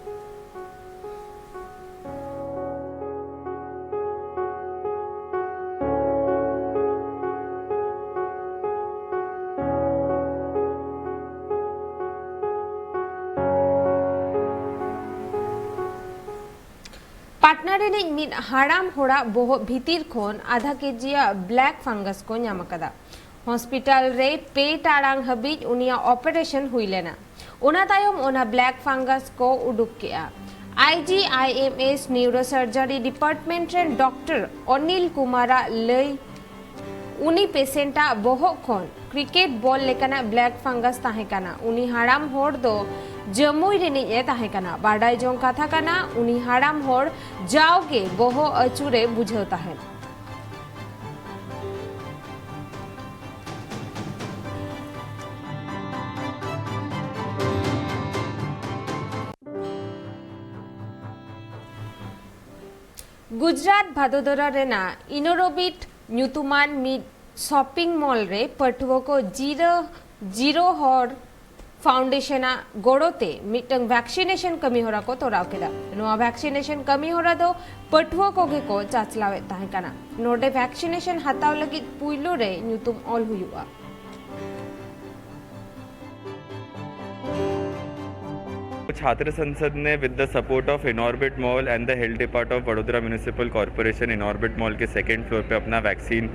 ᱯᱟᱴᱱᱟ ᱨᱤᱱᱤᱡ ᱢᱤᱫ ᱦᱟᱲᱟᱢ ᱦᱚᱲᱟᱜ ᱵᱚᱦᱚᱜ ᱵᱷᱤᱛᱤᱨ ᱠᱷᱚᱱ ᱟᱫᱷᱟ ᱠᱮᱡᱤᱭᱟᱜ ᱵᱞᱮᱠ ᱯᱷᱟᱝᱜᱟᱥ ᱠᱚ ᱧᱟᱢ ᱟᱠᱟᱫᱟ᱾ ᱦᱚᱥᱯᱤᱴᱟᱞ ᱨᱮ ᱯᱮ ᱴᱟᱲᱟᱝ ᱦᱟᱹᱵᱤᱡ ᱩᱱᱤᱭᱟᱜ ᱚᱯᱟᱨᱮᱥᱚᱱ ᱦᱩᱭ ᱞᱮᱱᱟ᱾ ᱚᱱᱟ ᱛᱟᱭᱚᱢ ᱚᱱᱟ ᱵᱞᱮᱠ ᱯᱷᱟᱝᱜᱟᱥ ᱠᱚ ᱩᱰᱩᱠ ᱠᱮᱜᱼᱟ᱾ ᱟᱭ ᱡᱤ ᱟᱭ ᱮᱢ ᱮᱥ ᱱᱤᱭᱩᱨᱳᱥᱟᱨᱡᱟᱨᱤ ᱰᱤᱯᱟᱨᱴᱢᱮᱱᱴ ᱨᱮᱱ ᱰᱚᱠᱴᱚᱨ ᱚᱱᱤᱞ ᱠᱩᱢᱟᱨᱟᱜ ᱞᱟᱹᱭ, ᱩᱱᱤ ᱯᱮᱥᱮᱱᱴᱟᱜ ᱵᱚᱦᱚᱜ ᱠᱷᱚᱱ ᱠᱨᱤᱠᱮᱴ ᱵᱚᱞ ᱞᱮᱠᱟᱱᱟᱜ ᱵᱞᱮᱠ ᱯᱷᱟᱝᱜᱟᱥ ᱛᱟᱦᱮᱸ ᱠᱟᱱᱟ᱾ ᱩᱱᱤ ᱦᱟᱲᱟᱢ ᱦᱚᱲ ᱫᱚ ᱡᱟᱹᱢᱩᱭ ᱨᱤᱱᱤᱡ ᱮ ᱛᱟᱦᱮᱸ ᱠᱟᱱᱟ᱾ ᱵᱟᱰᱟᱭ ᱡᱚᱝ ᱠᱟᱛᱷᱟ ᱠᱟᱱᱟ, ᱩᱱᱤ ᱦᱟᱲᱟᱢ ᱦᱚᱲ ᱡᱟᱣᱜᱮ ᱵᱚᱦᱚᱜ ᱟᱹᱪᱩᱨᱮ ᱵᱩᱡᱷᱟᱹᱣ ᱛᱟᱦᱮᱸᱫ᱾ ᱜᱩᱡᱽᱨᱟᱴ ᱵᱷᱟᱫᱳᱫᱚᱨᱟ ᱨᱮᱱᱟᱜ ᱤᱱᱳᱨᱚᱵᱤᱴ ᱧᱩᱛᱩᱢᱟᱱ ᱢᱤᱫ ᱥᱚᱯᱤᱝ ᱢᱚᱞ ᱨᱮ ᱯᱟᱹᱴᱷᱩᱣᱟᱹ ᱠᱚ ᱡᱤᱨᱟᱹ ᱡᱤᱨᱳ ᱦᱚᱲ ᱯᱷᱟᱣᱩᱱᱰᱮᱥᱚᱱ ᱟᱜ ᱜᱚᱲᱚ ᱛᱮ ᱢᱤᱫᱴᱟᱝ ᱵᱷᱮᱠᱥᱤᱱᱮᱥᱚᱱ ᱠᱟᱹᱢᱤ ᱦᱚᱨᱟ ᱠᱚ ᱛᱚᱨᱟᱣ ᱠᱮᱫᱟ᱾ ᱱᱚᱣᱟ ᱵᱷᱮᱠᱥᱤᱱᱮᱥᱚᱱ ᱠᱟᱹᱢᱤ ᱦᱚᱨᱟ ᱫᱚ ᱯᱟᱹᱴᱷᱩᱣᱟᱹ ᱠᱚᱜᱮ ᱠᱚ ᱪᱟᱪᱞᱟᱣᱮᱫ ᱛᱟᱦᱮᱸ ᱠᱟᱱᱟ᱾ ᱱᱚᱰᱮ ᱵᱷᱮᱠᱥᱤᱱᱮᱥᱚᱱ ᱦᱟᱛᱟᱣ ᱞᱟᱹᱜᱤᱫ ᱯᱩᱭᱞᱩ ᱨᱮ ᱧᱩᱛᱩᱢ ᱚᱞ ᱦᱩᱭᱩᱜᱼᱟ᱾ छात्र संसद ने, with the support of Inorbit Mall and the Health Department of Vadodara Municipal Corporation, Inorbit Mall के सेकेंड फ्लोर पे अपना वैक्सीन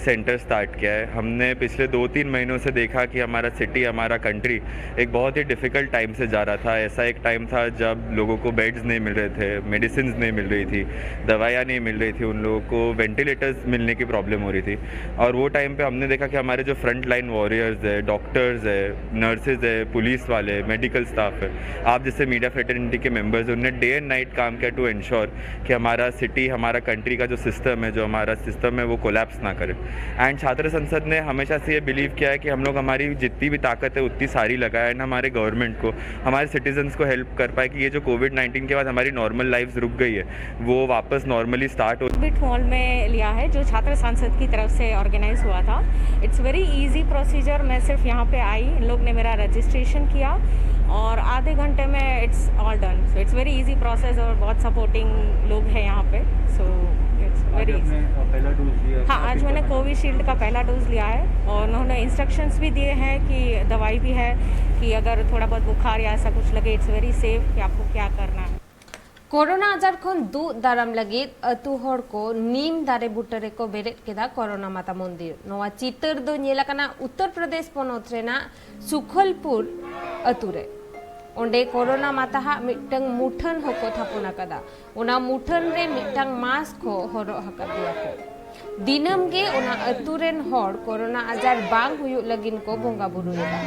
सेंटर स्टार्ट किया है। हमने पिछले दो तीन महीनों से देखा कि हमारा सिटी, हमारा कंट्री एक बहुत ही डिफ़िकल्ट टाइम से जा रहा था। ऐसा एक टाइम था जब लोगों को बेड्स नहीं मिल रहे थे, मेडिसिन नहीं मिल रही थी, दवाइयाँ नहीं मिल रही थी, उन लोगों को वेंटिलेटर्स मिलने की प्रॉब्लम हो रही थी। और वो टाइम पे हमने देखा कि हमारे जो फ्रंट लाइन वॉरियर्स है, डॉक्टर्स है, नर्सेज है, पुलिस वाले, मेडिकल स्टाफ है, आप जैसे मीडिया फ्रेटर्निटी के मेंबर्स, उनने डे एंड नाइट काम किया टू इंश्योर कि हमारा सिटी, हमारा कंट्री का जो सिस्टम है, जो हमारा सिस्टम है, वो कोलैप्स ना करे। एंड छात्र संसद ने हमेशा से ये बिलीव किया है कि हम लोग हमारी जितनी भी ताकत है उतनी सारी लगाए एंड हमारे गवर्नमेंट को, हमारे सिटीजन्स को हेल्प कर पाए कि ये जो कोविड नाइन्टीन के बाद हमारी नॉर्मल लाइफ रुक गई है, वो वापस नॉर्मली स्टार्ट हो। बिट मॉल में लिया है जो छात्र सांसद की तरफ से ऑर्गेनाइज हुआ था। It's very easy procedure. मैं सिर्फ यहाँ पे आई, इन लोग ने मेरा रजिस्ट्रेशन किया और आधे घंटे में it's all done। So it's very easy process और बहुत सपोर्टिंग लोग हैं यहाँ पे। सो इट्स वेरी पहला डोज लिया हाँ, आज मैंने कोविशील्ड का पहला डोज लिया है और उन्होंने इंस्ट्रक्शंस भी दिए हैं कि दवाई भी है कि अगर थोड़ा बहुत बुखार या ऐसा कुछ लगे, इट्स वेरी सेफ कि आपको क्या करना है। ᱠᱳᱨᱳᱱᱟ ᱟᱡᱟᱨ ᱠᱷᱚᱱ ᱫᱩᱜ ᱫᱟᱨᱟᱢ ᱞᱟᱹᱜᱤᱫ ᱟᱹᱛᱩ ᱦᱚᱲ ᱠᱚ ᱱᱤᱢ ᱫᱟᱨᱮ ᱵᱩᱴᱟᱹ ᱨᱮᱠᱚ ᱵᱮᱨᱮᱫ ᱠᱮᱫᱟ ᱠᱳᱨᱳᱱᱟ ᱢᱟᱛᱟ ᱢᱚᱱᱫᱤᱨ᱾ ᱱᱚᱣᱟ ᱪᱤᱛᱟᱹᱨ ᱫᱚ ᱧᱮᱞ ᱟᱠᱟᱱᱟ ᱩᱛᱛᱚᱨ ᱯᱨᱚᱫᱮᱥ ᱯᱚᱱᱚᱛ ᱨᱮᱱᱟᱜ ᱥᱩᱠᱷᱚᱞᱯᱩᱨ ᱟᱹᱛᱩ ᱨᱮ᱾ ᱚᱸᱰᱮ ᱠᱳᱨᱳᱱᱟ ᱢᱟᱛᱟᱦᱟᱜ ᱢᱤᱫᱴᱟᱝ ᱢᱩᱴᱷᱟᱹᱱ ᱦᱚᱸᱠᱚ ᱛᱷᱟᱯᱚᱱ ᱟᱠᱟᱫᱟ᱾ ᱚᱱᱟ ᱢᱩᱴᱷᱟᱹᱱ ᱨᱮ ᱢᱤᱫᱴᱟᱝ ᱢᱟᱥᱠ ᱦᱚᱸ ᱦᱚᱨᱚᱜ ᱟᱠᱟᱫ ᱜᱮᱭᱟ ᱠᱚ᱾ ᱫᱤᱱᱟᱹᱢ ᱜᱮ ᱚᱱᱟ ᱟᱹᱛᱩ ᱨᱮᱱ ᱦᱚᱲ ᱠᱳᱨᱳᱱᱟ ᱟᱡᱟᱨ ᱵᱟᱝ ᱦᱩᱭᱩᱜ ᱞᱟᱹᱜᱤᱫ ᱠᱚ ᱵᱚᱸᱜᱟ ᱵᱩᱨᱩᱭᱮᱫᱟ᱾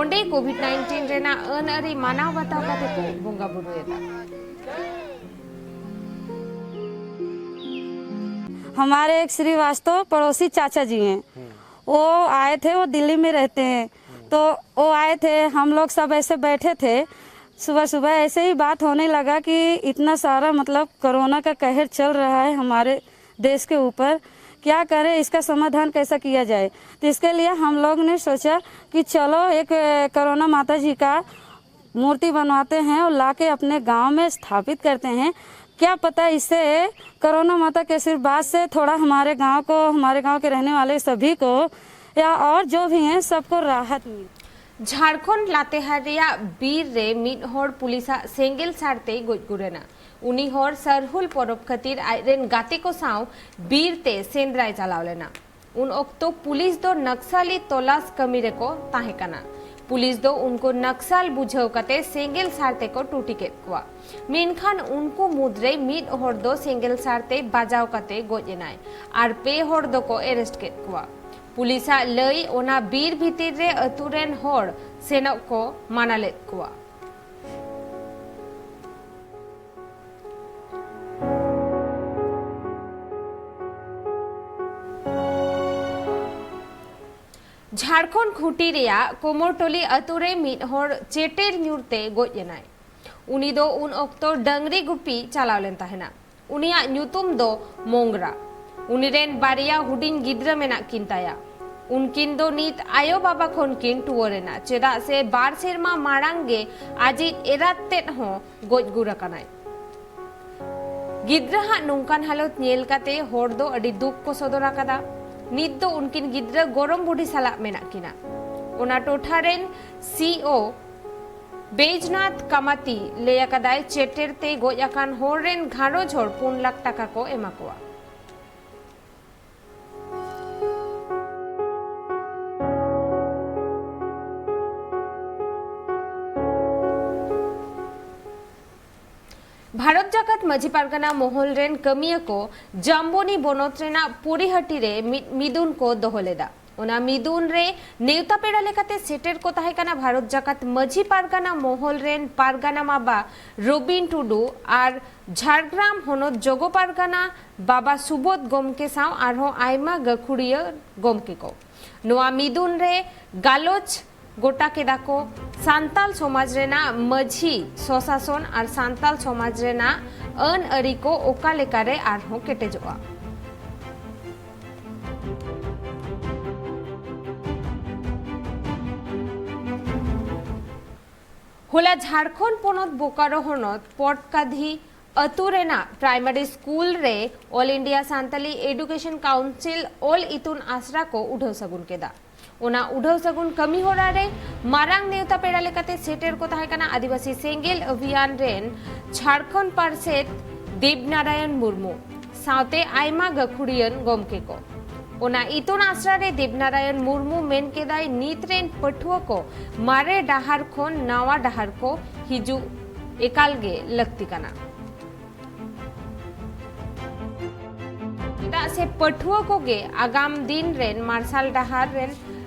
ᱚᱸᱰᱮ ᱠᱳᱵᱷᱤᱰ ᱱᱟᱭᱤᱱᱴᱤᱱ ᱨᱮᱱᱟᱜ ᱟᱹᱱ ᱟᱹᱨᱤ ᱢᱟᱱᱟᱣ ᱵᱟᱛᱟᱣ ᱠᱟᱛᱮ ᱠᱚ ᱵᱚᱸᱜᱟ ᱵᱩᱨᱩᱭᱮᱫᱟ᱾ हमारे एक श्रीवास्तव पड़ोसी चाचा जी हैं। वो आए थे, वो दिल्ली में रहते हैं। तो वो आए थे, हम लोग सब ऐसे बैठे थे, सुबह सुबह ऐसे ही बात होने लगा कि इतना सारा, मतलब, कोरोना का कहर चल रहा है हमारे देश के ऊपर, क्या करें, इसका समाधान कैसा किया जाए। तो इसके लिए हम लोग ने सोचा कि चलो, एक, अ, कोरोना माता जी का मूर्ति बनवाते हैं और लाके अपने गांव में स्थापित करते हैं। क्या पता, इससे कोरोना माता के आशीर्वाद से थोड़ा हमारे गांव को, हमारे गांव के रहने वाले सभी को, या और जो भी हैं, सबको राहत मिले। ᱡᱷᱟᱲᱠᱷᱚᱸᱰ ᱞᱟᱛᱮᱦᱟᱨ ᱨᱮᱭᱟᱜ ᱵᱤᱨ ᱨᱮ ᱢᱤᱫ ᱦᱚᱲ ᱯᱩᱞᱤᱥᱟᱜ ᱥᱮᱸᱜᱮᱞ ᱥᱟᱨᱛᱮᱭ ᱜᱚᱡ ᱜᱩᱨ ᱮᱱᱟ᱾ ᱩᱱᱤ ᱦᱚᱲ ᱥᱟᱨᱦᱩᱞ ᱯᱚᱨᱚᱵᱽ ᱠᱷᱟᱹᱛᱤᱨ ᱟᱡ ᱨᱮᱱ ᱜᱟᱛᱮ ᱠᱚ ᱥᱟᱶ ᱵᱤᱨ ᱛᱮ ᱥᱮᱸᱫᱽᱨᱟᱭ ᱪᱟᱞᱟᱣ ᱞᱮᱱᱟ᱾ ᱩᱱ ᱚᱠᱛᱚ ᱯᱩᱞᱤᱥ ᱫᱚ ᱱᱟᱠᱥᱟᱞᱤ ᱛᱚᱞᱟᱥ ᱠᱟᱹᱢᱤ ᱨᱮᱠᱚ ᱛᱟᱦᱮᱸ ᱠᱟᱱᱟ᱾ ᱯᱩᱞᱤᱥ ᱫᱚ ᱩᱱᱠᱩ ᱱᱟᱠᱥᱟᱞ ᱵᱩᱡᱷᱟᱹᱣ ᱠᱟᱛᱮ ᱥᱮᱸᱜᱮᱞ ᱥᱟᱨ ᱛᱮᱠᱚ ᱴᱩᱴᱤ ᱠᱮᱫ ᱠᱚᱣᱟ᱾ ᱢᱮᱱᱠᱷᱟᱱ ᱩᱱᱠᱩ ᱢᱩᱫᱽᱨᱮ ᱢᱤᱫ ᱦᱚᱲ ᱫᱚ ᱥᱮᱸᱜᱮᱞ ᱥᱟᱨ ᱛᱮ ᱵᱟᱡᱟᱣ ᱠᱟᱛᱮ ᱜᱚᱡ ᱮᱱᱟᱭ ᱟᱨ ᱯᱮ ᱦᱚᱲ ᱫᱚᱠᱚ ᱮᱨᱮᱥᱴ ᱠᱮᱫ ᱠᱚᱣᱟ᱾ ᱯᱩᱞᱤᱥᱟᱜ ᱞᱟᱹᱭ, ᱚᱱᱟ ᱵᱤᱨ ᱵᱷᱤᱛᱤᱨ ᱨᱮ ᱟᱹᱛᱩ ᱨᱮᱱ ᱦᱚᱲ ᱥᱮᱱᱚᱜ ᱠᱚ ᱢᱟᱱᱟ ᱞᱮᱫ ᱠᱚᱣᱟ᱾ ᱡᱷᱟᱲᱠᱷᱚᱸᱰ ᱠᱷᱩᱸᱴᱤ ᱨᱮᱭᱟᱜ ᱠᱳᱢᱚᱨᱴᱚᱞᱤ ᱟᱹᱛᱩ ᱨᱮ ᱢᱤᱫ ᱦᱚᱲ ᱪᱮᱴᱮᱨ ᱧᱩᱨ ᱛᱮ ᱜᱚᱡ ᱮᱱᱟᱭ᱾ ᱩᱱᱤ ᱫᱚ ᱩᱱ ᱚᱠᱛᱚ ᱰᱟᱹᱝᱨᱤ ᱜᱩᱯᱤ ᱪᱟᱞᱟᱣ ᱞᱮᱱ ᱛᱟᱦᱮᱱᱟ᱾ ᱩᱱᱤᱭᱟᱜ ᱧᱩᱛᱩᱢ ᱫᱚ ᱢᱚᱝᱜᱽᱨᱟ᱾ ᱩᱱᱤ ᱨᱮᱱ ᱵᱟᱨᱭᱟ ᱦᱩᱰᱤᱧ ᱜᱤᱫᱽᱨᱟᱹ ᱢᱮᱱᱟᱜ ᱠᱤᱱ ᱛᱟᱭᱟ᱾ ᱩᱱᱠᱤᱱ ᱫᱚ ᱱᱤᱛ ᱟᱭᱳ ᱵᱟᱵᱟ ᱠᱷᱚᱱ ᱠᱤᱱ ᱴᱩᱣᱟᱹᱨ ᱮᱱᱟ, ᱪᱮᱫᱟᱜ ᱥᱮ ᱵᱟᱨ ᱥᱮᱨᱢᱟ ᱢᱟᱲᱟᱝ ᱜᱮ ᱟᱡᱤᱡ ᱮᱨᱟᱛ ᱛᱮᱫ ᱦᱚᱸ ᱜᱚᱡ ᱜᱩᱨ ᱟᱠᱟᱱᱟᱭ᱾ ᱜᱤᱫᱽᱨᱟᱹ ᱦᱟᱜ ᱱᱚᱝᱠᱟᱱ ᱦᱟᱞᱚᱛ ᱧᱮᱞ ᱠᱟᱛᱮ ᱦᱚᱲ ᱫᱚ ᱟᱹᱰᱤ ᱫᱩᱠ ᱠᱚ ᱥᱚᱫᱚᱨ ᱟᱠᱟᱫᱟ᱾ ᱱᱤᱛ ᱫᱚ ᱩᱱᱠᱤᱱ ᱜᱤᱫᱽᱨᱟᱹ ᱜᱚᱲᱚᱢ ᱵᱩᱰᱷᱤ ᱥᱟᱞᱟᱜ ᱢᱮᱱᱟᱜ ᱠᱤᱱᱟ᱾ ᱚᱱᱟ ᱴᱚᱴᱷᱟ ᱨᱮᱱ ᱥᱤ ᱳ ᱵᱮᱡᱽᱱᱟᱛᱷ ᱠᱟᱢᱟᱛᱤ ᱞᱟᱹᱭ ᱟᱠᱟᱫᱟᱭ, ᱪᱮᱴᱮᱨ ᱛᱮ ᱜᱚᱡ ᱟᱠᱟᱱ ᱦᱚᱲ ᱨᱮᱱ ᱜᱷᱟᱨᱚᱸᱡᱽ ᱦᱚᱲ ᱯᱩᱱ ᱞᱟᱠᱷ ᱴᱟᱠᱟ ᱠᱚ ᱮᱢᱟ ᱠᱚᱣᱟ᱾ ᱵᱷᱟᱨᱚᱛ ᱡᱟᱠᱟᱛ ᱢᱟᱹᱡᱷᱤ ᱯᱟᱨᱜᱟᱱᱟ ᱢᱚᱦᱚᱞ ᱨᱮᱱ ᱠᱟᱹᱢᱤᱭᱟᱹ ᱠᱚ ᱡᱟᱢᱵᱚᱱᱤ ᱵᱚᱱᱚᱛ ᱨᱮᱱᱟᱜ ᱯᱚᱨᱤᱦᱟᱹᱴᱤ ᱨᱮ ᱢᱤᱫ ᱢᱤᱫᱩᱱ ᱠᱚ ᱫᱚᱦᱚ ᱞᱮᱫᱟ᱾ ᱚᱱᱟ ᱢᱤᱫᱩᱱ ᱨᱮ ᱱᱮᱣᱛᱟ ᱯᱮᱲᱟ ᱞᱮᱠᱟᱛᱮ ᱥᱮᱴᱮᱨ ᱠᱚ ᱛᱟᱦᱮᱸ ᱠᱟᱱᱟ ᱵᱷᱟᱨᱚᱛ ᱡᱟᱠᱟᱛ ᱢᱟᱹᱡᱷᱤ ᱯᱟᱨᱜᱟᱱᱟ ᱢᱚᱦᱚᱞ ᱨᱮᱱ ᱯᱟᱨᱜᱟᱱᱟ ᱵᱟᱵᱟ ᱨᱚᱵᱤᱱ ᱴᱩᱰᱩ ᱟᱨ ᱡᱷᱟᱲᱜᱨᱟᱢ ᱦᱚᱱᱚᱛ ᱡᱚᱜᱚ ᱯᱟᱨᱜᱟᱱᱟ ᱵᱟᱵᱟ ᱥᱩᱵᱳᱫᱷ ᱜᱚᱢᱠᱮ ᱥᱟᱶ ᱟᱨᱦᱚᱸ ᱟᱭᱢᱟ ᱜᱟᱹᱠᱷᱩᱲᱤᱭᱟᱹ ᱜᱚᱢᱠᱮ ᱠᱚ᱾ ᱱᱚᱣᱟ ᱢᱤᱫᱩᱱ ᱨᱮ ᱜᱟᱞᱚᱪ ᱜᱚᱴᱟ ᱠᱮᱫᱟ ᱠᱚ ᱥᱟᱱᱛᱟᱞ ᱥᱚᱢᱟᱡᱽ ᱨᱮᱱᱟᱜ ᱢᱟᱹᱡᱷᱤ ᱥᱚᱥᱟᱥᱚᱱ ᱟᱨ ᱥᱟᱱᱛᱟᱞ ᱥᱚᱢᱟᱡᱽ ᱨᱮᱱᱟᱜ ᱟᱹᱱ ᱟᱹᱨᱤ ᱠᱚ ᱚᱠᱟ ᱞᱮᱠᱟᱨᱮ ᱟᱨᱦᱚᱸ ᱠᱮᱴᱮᱡᱚᱜᱼᱟ᱾ ᱦᱚᱞᱟ ᱡᱷᱟᱲᱠᱷᱚᱸᱰ ᱯᱚᱱᱚᱛ ᱵᱳᱠᱟᱨᱳ ᱦᱚᱱᱚᱛ ᱯᱚᱴᱠᱟᱫᱷᱤ ᱟᱹᱛᱩ ᱨᱮᱱᱟᱜ ᱯᱨᱟᱭᱢᱟᱨᱤ ᱥᱠᱩᱞ ᱨᱮ All India Santali Education Council ᱚᱞ ᱤᱛᱩᱱ ᱟᱥᱲᱟ ᱠᱚ ᱩᱰᱷᱟᱹᱣ ᱥᱟᱹᱜᱩᱱ ᱠᱮᱫᱟ᱾ ᱚᱱᱟ ᱩᱰᱷᱟᱹᱣ ᱥᱟᱹᱜᱩᱱ ᱠᱟᱹᱢᱤ ᱦᱚᱨᱟ ᱨᱮ ᱢᱟᱨᱟᱝ ᱱᱮᱣᱛᱟ ᱯᱮᱲᱟ ᱞᱮᱠᱟᱛᱮ ᱥᱮᱴᱮᱨ ᱠᱚ ᱛᱟᱦᱮᱸ ᱠᱟᱱᱟ ᱟᱹᱫᱤᱵᱟᱹᱥᱤ ᱥᱮᱸᱜᱮᱞ ᱚᱵᱷᱤᱭᱟᱱ ᱨᱮᱱ ᱡᱷᱟᱲᱠᱷᱚᱸᱰ ᱯᱟᱨᱥᱮᱛ ᱫᱮᱵᱽᱱᱟᱨᱟᱭᱚᱱ ᱢᱩᱨᱢᱩ ᱥᱟᱶᱛᱮ ᱟᱭᱢᱟ ᱜᱟᱹᱠᱷᱩᱲᱤᱭᱟᱹᱱ ᱜᱚᱢᱠᱮ ᱠᱚ᱾ ᱚᱱᱟ ᱤᱛᱩᱱ ᱟᱥᱲᱟ ᱨᱮ ᱫᱮᱵᱽᱱᱟᱨᱟᱭᱚᱱ ᱢᱩᱨᱢᱩ ᱢᱮᱱ ᱠᱮᱫᱟᱭ, ᱱᱤᱛ ᱨᱮᱱ ᱯᱟᱹᱴᱷᱩᱣᱟᱹ ᱠᱚ ᱢᱟᱨᱮ ᱰᱟᱦᱟᱨ ᱠᱷᱚᱱ ᱱᱟᱣᱟ ᱰᱟᱦᱟᱨ ᱠᱚ ᱦᱤᱡᱩᱜ ᱮᱠᱟᱞ ᱜᱮ ᱞᱟᱹᱠᱛᱤ ᱠᱟᱱᱟ᱾ ᱪᱮᱫᱟᱜ ᱥᱮ ᱯᱟᱹᱴᱷᱩᱣᱟᱹ ᱠᱚᱜᱮ ᱟᱜᱟᱢ ᱫᱤᱱ ᱨᱮᱱ ᱢᱟᱨᱥᱟᱞ ᱰᱟᱦᱟᱨ ᱨᱮᱱ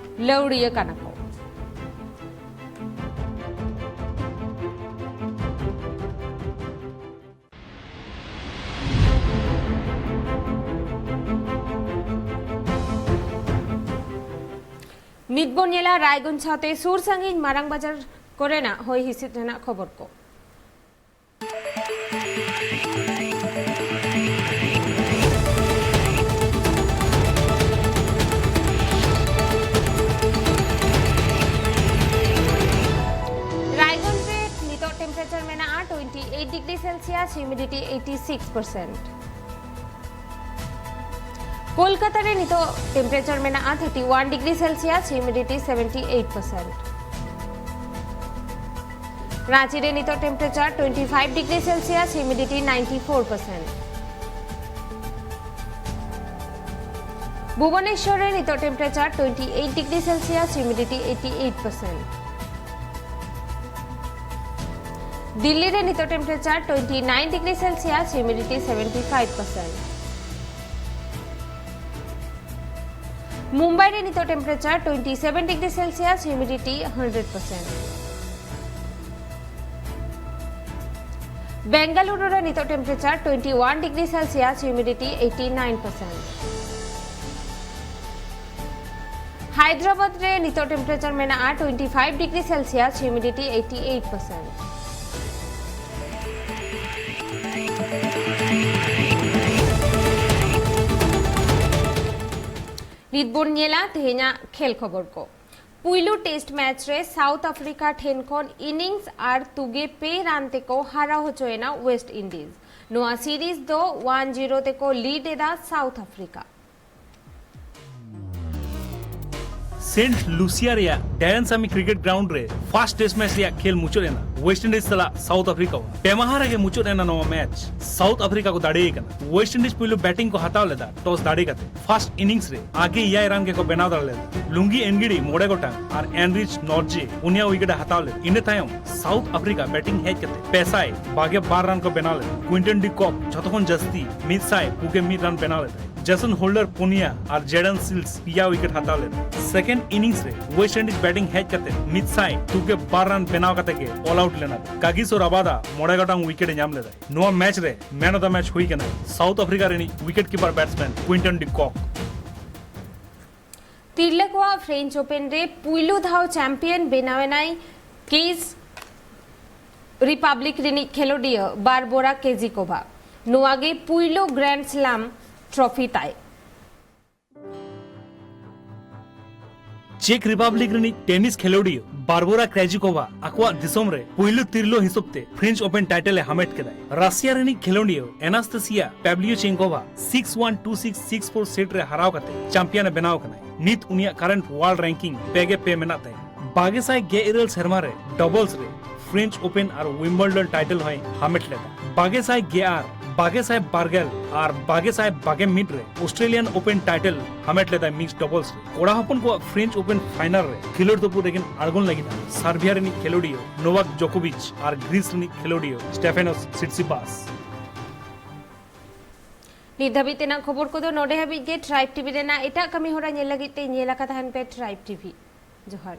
ᱞᱟᱹᱣᱲᱤᱭᱟᱹ ᱠᱟᱱᱟ ᱠᱚ᱾ ᱱᱤᱛ ᱵᱚᱱ ᱧᱮᱞᱟ ᱨᱟᱭᱜᱚᱸᱡᱽ ᱥᱟᱶᱛᱮ ᱥᱩᱨ ᱥᱟᱺᱜᱤᱧ ᱢᱟᱨᱟᱝ ᱵᱟᱡᱟᱨ ᱠᱚᱨᱮᱱᱟᱜ ᱦᱚᱭ ᱦᱤᱸᱥᱤᱫ ᱨᱮᱱᱟᱜ ᱠᱷᱚᱵᱚᱨ ᱠᱚ᱾ ᱨᱟᱭᱜᱚᱸᱡᱽ ᱨᱮ ᱱᱤᱛᱚᱜ temperature ᱢᱮᱱᱟᱜᱼᱟ twenty eight degree Celsius, humidity eighty six percent᱾ Kolkata ᱨᱮ ᱱᱤᱛᱚᱜ temperature ᱢᱮᱱᱟᱜᱼᱟ thirty one degree Celsius, humidity seventy eight percent᱾ Ranchi ᱨᱮ ᱱᱤᱛᱚᱜ temperature twenty five degree Celsius, humidity ninety four percent᱾ ᱵᱷᱩᱵᱚᱱᱮᱥᱣᱚᱨ ᱨᱮ ᱱᱤᱛᱚᱜ temperature twenty eight degree Celsius, humidity eighty eight percent᱾ Delhi ᱨᱮ ᱱᱤᱛᱚᱜ temperature twenty nine degree Celsius, humidity seventy five percent᱾ Mumbai ᱨᱮ ᱱᱤᱛᱚᱜ temperature twenty seven degree Celsius, humidity hundred percent᱾ Bengaluru ᱨᱮ ᱱᱤᱛᱚᱜ temperature twenty one degree Celsius, humidity eighty nine percent᱾ Hyderabad ᱨᱮ ᱱᱤᱛᱚᱜ temperature ᱢᱮᱱᱟᱜᱼᱟ twenty five degree Celsius, humidity eighty eight percent. ᱱᱤᱛ ᱵᱚᱱ ᱧᱮᱞᱟ ᱛᱮᱦᱮᱧᱟᱜ ᱠᱷᱮᱞ ᱠᱷᱚᱵᱚᱨ ᱠᱚ᱾ ᱯᱩᱭᱞᱩ ᱴᱮᱥᱴ ᱢᱮᱪ ᱨᱮ ᱥᱟᱣᱩᱛᱷ ᱟᱯᱷᱨᱤᱠᱟ ᱴᱷᱮᱱ ᱠᱷᱚᱱ ᱤᱱᱤᱝᱥ ᱟᱨ ᱛᱩᱜᱮ ᱯᱮ ᱨᱟᱱ ᱛᱮᱠᱚ ᱦᱟᱨᱟᱣ ᱦᱚᱪᱚᱭᱮᱱᱟ ᱣᱮᱥᱴ ᱤᱱᱰᱤᱡᱽ᱾ ᱱᱚᱣᱟ ᱥᱤᱨᱤᱡᱽ ᱫᱚ ᱚᱣᱟᱱ ᱡᱤᱨᱳ ᱛᱮᱠᱚ ᱞᱤᱰ ᱮᱫᱟ ᱥᱟᱣᱩᱛᱷ ᱟᱯᱷᱨᱤᱠᱟ᱾ ᱥᱮᱱᱴ ᱞᱩᱥᱤᱭᱟ ᱨᱮᱭᱟᱜ ᱰᱟᱭᱟᱱ ᱥᱟᱢᱤ ᱠᱨᱤᱠᱮᱴ ᱜᱨᱟᱣᱩᱱᱰ ᱨᱮ ᱯᱷᱟᱨᱥᱴ ᱴᱮᱥᱴ ᱢᱮᱪ ᱨᱮᱭᱟᱜ ᱠᱷᱮᱞ ᱢᱩᱪᱟᱹᱫ ᱮᱱᱟ ᱣᱮᱥᱴ ᱤᱱᱰᱤᱡᱽ ᱥᱟᱞᱟᱜ ᱥᱟᱣᱩᱛᱷ ᱟᱯᱷᱨᱤᱠᱟᱣᱟᱜ᱾ ᱯᱮ ᱢᱟᱦᱟ ᱨᱮᱜᱮ ᱢᱩᱪᱟᱹᱫ ᱮᱱᱟ ᱱᱚᱣᱟ ᱢᱮᱪ᱾ ᱥᱟᱣᱩᱛᱷ ᱟᱯᱷᱨᱤᱠᱟ ᱠᱚ ᱫᱟᱲᱮ ᱟᱠᱟᱱᱟ᱾ ᱣᱮᱥᱴ ᱤᱱᱰᱤᱡᱽ ᱯᱩᱭᱞᱩ ᱵᱮᱴᱤᱝ ᱠᱚ ᱦᱟᱛᱟᱣ ᱞᱮᱫᱟ ᱴᱚᱥ ᱫᱟᱲᱮ ᱠᱟᱛᱮ᱾ ᱯᱷᱟᱨᱥᱴ ᱤᱱᱤᱝᱥ ᱨᱮ ᱟᱜᱮ ᱮᱭᱟᱭ ᱨᱟᱱ ᱜᱮᱠᱚ ᱵᱮᱱᱟᱣ ᱫᱟᱲᱮ ᱞᱮᱫᱟ᱾ ᱞᱩᱝᱜᱤ ᱮᱱᱜᱤᱲᱤ ᱢᱚᱬᱮ ᱜᱚᱴᱟᱝ ᱟᱨ ᱮᱱᱨᱤᱪ ᱱᱚᱨᱡᱮ ᱯᱩᱱᱭᱟ ᱩᱭᱠᱮᱴ ᱮ ᱦᱟᱛᱟᱣ ᱞᱮᱫᱟ᱾ ᱤᱱᱟᱹ ᱛᱟᱭᱚᱢ ᱥᱟᱣᱩᱛᱷ ᱟᱯᱷᱨᱤᱠᱟ ᱵᱮᱴᱤᱝ ᱦᱮᱡ ᱠᱟᱛᱮ ᱯᱮ ᱥᱟᱭ ᱵᱟᱜᱮ ᱵᱟᱨ ᱨᱟᱱ ᱠᱚ ᱵᱮᱱᱟᱣ ᱞᱮᱫᱟ᱾ ᱠᱩᱭᱤᱱᱴᱚᱱ ᱰᱤ ᱠᱚᱠ ᱡᱷᱚᱛᱚ ᱠᱷᱚᱱ ᱡᱟᱹᱥᱛᱤ ᱢᱤᱫ ᱥᱟᱭ ᱯᱩᱜᱮ ᱢᱤᱫ ᱨᱟᱱ ᱵᱮᱱᱟᱣ ᱞᱮᱫᱟ᱾ ᱡᱮᱥᱚᱱ ᱦᱳᱞᱰᱟᱨ ᱯᱩᱱᱭᱟ ᱟᱨ ᱡᱮᱰᱮᱱ ᱥᱤᱞᱥ ᱯᱮᱭᱟ ᱩᱭᱠᱮᱴ ᱦᱟᱛᱟᱣ ᱞᱮᱫᱟ᱾ ᱥᱮᱠᱮᱱᱰ ᱤᱱᱤᱝᱥ ᱨᱮ ᱣᱮᱥᱴ ᱤᱱᱰᱤᱡᱽ ᱵᱮᱴᱤᱝ ᱦᱮᱡ ᱠᱟᱛᱮ ᱢᱤᱫ ᱥᱟᱭ ᱛᱩᱜᱮ ᱵᱟᱨ ᱨᱟᱱ ᱵᱮᱱᱟᱣ ᱠᱟᱛᱮ ᱜᱮ ᱚᱞ ᱟᱣᱩᱴ ᱞᱮᱱᱟ᱾ ᱠᱟᱜᱤᱥᱳ ᱨᱟᱵᱟᱫᱟ ᱢᱚᱬᱮ ᱜᱚᱴᱟᱝ ᱩᱭᱠᱮᱴ ᱮ ᱧᱟᱢ ᱞᱮᱫᱟ᱾ ᱱᱚᱣᱟ ᱢᱮᱪ ᱨᱮ ᱢᱮᱱ ᱚᱯᱷ ᱫᱟ ᱢᱮᱪ ᱦᱩᱭ ᱠᱟᱱᱟ ᱥᱟᱣᱩᱛᱷ ᱟᱯᱷᱨᱤᱠᱟ ᱨᱤᱱᱤᱡ ᱣᱤᱠᱮᱴ ᱠᱤᱯᱟᱨ ᱵᱮᱴᱥᱢᱮᱱ ᱠᱩᱭᱤᱱᱴᱚᱱ ᱰᱤ ᱠᱚᱠ᱾ ᱛᱤᱨᱞᱟᱹ ᱠᱚᱣᱟᱜ ᱯᱷᱨᱮᱧᱪ ᱳᱯᱮᱱ ᱨᱮ ᱯᱩᱭᱞᱩ ᱫᱷᱟᱣ ᱪᱟᱢᱯᱤᱭᱟᱱ ᱵᱮᱱᱟᱣ ᱮᱱᱟᱭ ᱠᱮᱡᱽ ᱨᱤᱯᱟᱵᱽᱞᱤᱠ ᱨᱤᱱᱤᱡ ᱠᱷᱮᱞᱳᱰᱤᱭᱟᱹ ᱵᱟᱨᱵᱳᱨᱟ ᱠᱮᱡᱤᱠᱳᱵᱷᱟ᱾ ᱱᱚᱣᱟ ᱜᱮ ᱯᱩᱭᱞᱩ ᱜᱨᱟᱱᱰ ᱥᱞᱟᱢ ᱴᱨᱚᱯᱷᱤ ᱛᱟᱭ᱾ ᱪᱮᱠ ᱨᱤᱯᱟᱵᱽᱞᱤᱠ ᱨᱤᱱᱤᱡ ᱴᱮᱱᱤᱥ ᱠᱷᱮᱞᱳᱰᱤᱭᱟᱹ ᱵᱟᱨᱵᱳᱨᱟ ᱠᱨᱮᱡᱤᱠᱳᱵᱷᱟ ᱟᱠᱚᱣᱟᱜ ᱫᱤᱥᱚᱢ ᱨᱮ ᱯᱩᱭᱞᱩ ᱛᱤᱨᱞᱟᱹ ᱦᱤᱥᱟᱹᱵ ᱛᱮ ᱯᱷᱨᱮᱧᱪ ᱳᱯᱮᱱ ᱴᱟᱭᱴᱮᱞ ᱮ ᱦᱟᱢᱮᱴ ᱠᱮᱫᱟᱭ᱾ ᱨᱟᱥᱤᱭᱟ ᱨᱤᱱᱤᱡ ᱠᱷᱮᱞᱳᱰᱤᱭᱟᱹ Anastasia Pavlyuchenkova six one two six six four set ᱨᱮ ᱦᱟᱨᱟᱣ ᱠᱟᱛᱮ ᱪᱟᱢᱯᱤᱭᱟᱱ ᱮ ᱵᱮᱱᱟᱣ ᱠᱟᱱᱟᱭ᱾ ᱱᱤᱛ ᱩᱱᱤᱭᱟᱜ ᱠᱟᱨᱮᱱᱴ ᱣᱟᱨᱞᱰ ᱨᱮᱝᱠᱤᱝ ᱯᱮ ᱜᱮ ᱯᱮ ᱢᱮᱱᱟᱜ ᱛᱟᱭᱟ᱾ ᱵᱟᱜᱮ ᱥᱟᱭ ᱜᱮᱞ ᱤᱨᱟᱹᱞ ᱥᱮᱨᱢᱟ ᱨᱮ ᱰᱚᱵᱚᱞᱥ ᱨᱮ ᱯᱷᱨᱮᱧᱪ ᱳᱯᱮᱱ ᱟᱨ ᱣᱤᱢᱵᱞᱰᱚᱱ ᱴᱟᱭᱴᱮᱞ ᱦᱚᱸᱭ ᱦᱟᱢᱮᱴ ᱞᱮᱫᱟ᱾ ᱵᱟᱜᱮ ᱥᱟᱭ ᱜᱮᱞ ᱟᱨ, ᱵᱟᱜᱮ ᱥᱟᱭ ᱵᱟᱨᱜᱮᱞ ᱟᱨ ᱵᱟᱜᱮ ᱥᱟᱭ ᱵᱟᱜᱮ ᱢᱤᱫ ᱨᱮ ᱚᱥᱴᱨᱮᱞᱤᱭᱟᱱ ᱳᱯᱮᱱ ᱴᱟᱭᱴᱮᱞ ᱦᱟᱢᱮᱴ ᱞᱮᱫᱟᱭ ᱢᱤᱠᱥᱰ ᱰᱚᱵᱚᱞᱥ ᱨᱮ᱾ ᱠᱚᱲᱟ ᱦᱚᱯᱚᱱ ᱠᱚᱣᱟᱜ ᱯᱷᱨᱮᱧᱪ ᱳᱯᱮᱱ ᱯᱷᱟᱭᱱᱟᱞ ᱨᱮ ᱠᱷᱮᱞᱳᱰ ᱛᱩᱯᱩᱫ ᱨᱮᱠᱤᱱ ᱟᱬᱜᱚᱱ ᱞᱟᱹᱜᱤᱫ ᱥᱟᱨᱵᱤᱭᱟ ᱨᱤᱱᱤᱡ ᱠᱷᱮᱞᱳᱰᱤᱭᱟᱹ ᱱᱳᱵᱟᱠ ᱡᱳᱠᱳᱵᱤᱪ ᱟᱨ ᱜᱨᱤᱥ ᱨᱤᱱᱤᱡ ᱠᱷᱮᱞᱳᱰᱤᱭᱟᱹ ᱥᱴᱮᱯᱷᱟᱱᱳᱥ ᱥᱤᱴᱥᱤᱯᱟᱥ᱾ ᱱᱤᱛ ᱫᱷᱟᱹᱵᱤᱡ ᱛᱮᱱᱟᱜ ᱠᱷᱚᱵᱚᱨ ᱠᱚᱫᱚ ᱱᱚᱰᱮ ᱦᱟᱹᱵᱤᱡ ᱜᱮ᱾ ᱴᱨᱟᱭᱤᱵᱽ ᱴᱤᱵᱷᱤ ᱨᱮᱱᱟᱜ ᱮᱴᱟᱜ ᱠᱟᱹᱢᱤ ᱦᱚᱨᱟ ᱧᱮᱞ ᱞᱟᱹᱜᱤᱫ ᱛᱮ ᱧᱮᱞ ᱟᱠᱟ ᱛᱟᱦᱮᱱ ᱯᱮ ᱴᱨᱟᱭᱤᱵᱽ ᱴᱤᱵᱷᱤ᱾ ᱡᱚᱦᱟᱨ᱾